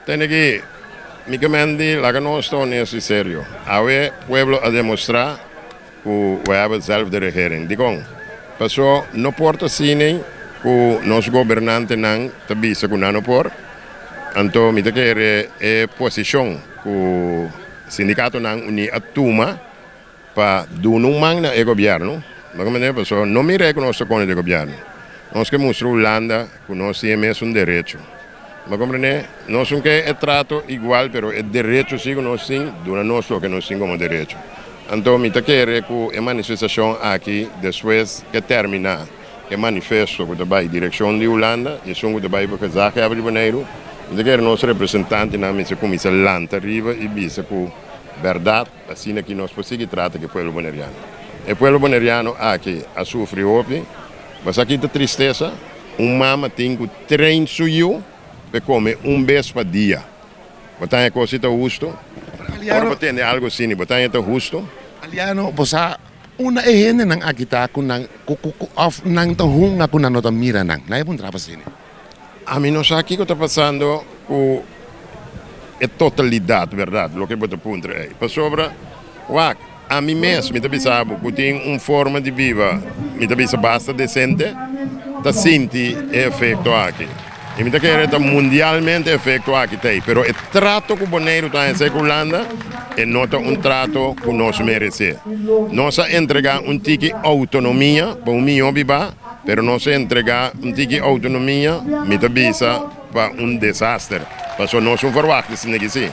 Tene ki mi ke men di laga nos ta honesto y serio. Awe pueblo a demostra ku we hebben zelf de regering. Dikon? Paso no por ta asina ku nos gobernantenan ta bisa ku nan no por. Anto mi ta kere e posishon ku sindikatonan uní a tuma pa duna un man na e gobièrnu. Bo comprende? Paso no mira ku nos ta kontra di gobièrnu. Nos ke mustra Hulanda ku nos tin e mesun derecho. Bo comprende? Nos no ke e trato igual pero e derecho si ku nos tin, duna nos loke nos tin komo derecho. Anto mi ta kere ku e manifestashon aki despues ke termina e manifesto ku ta bai direkshon di Hulanda i esun ku ta bai pa gezaghebber di Boneiru, mi ta kere nos representantenan mester kuminsa lanta riba i bisa ku bèrdat asina ki nos por sigui trata ku e pueblo boneriano. E pueblo boneriano aki a sufri hopi, basa ki ta tristesa, un mama tin ku train su yu pa e kome un bes pa dia. Bo ta haña kos si ta hustu? Ora bo tende algu asina, bo ta haña ta hustu? Aliano, bo sa unda e hendenan aki ta ku nan ku ku ku òf nan ta hunga ku nan no ta mira nan? Nan e puntra pa asina. Ami no sa kiko ta pasando ku e totalidat, bèrdat, loke bo ta puntra ei. Pasobra, wak, ami mes mi ta bisa bo ku tin un forma di biba, mi ta bisa basta desente, ta sinti e efekto aki. I mi ta kere ta mundialmente e efekto aki ta ei. Pero e trato ku Boneiru ta hesé ku Hulanda, e no ta un trato ku nos meresé. Nos a entregá un tiki outonomia pa un mihó bibá, pero nos a entregá un tiki outonomia, mi ta bisa, pa un desaster. Pasobra nos no ferwagt esaki si.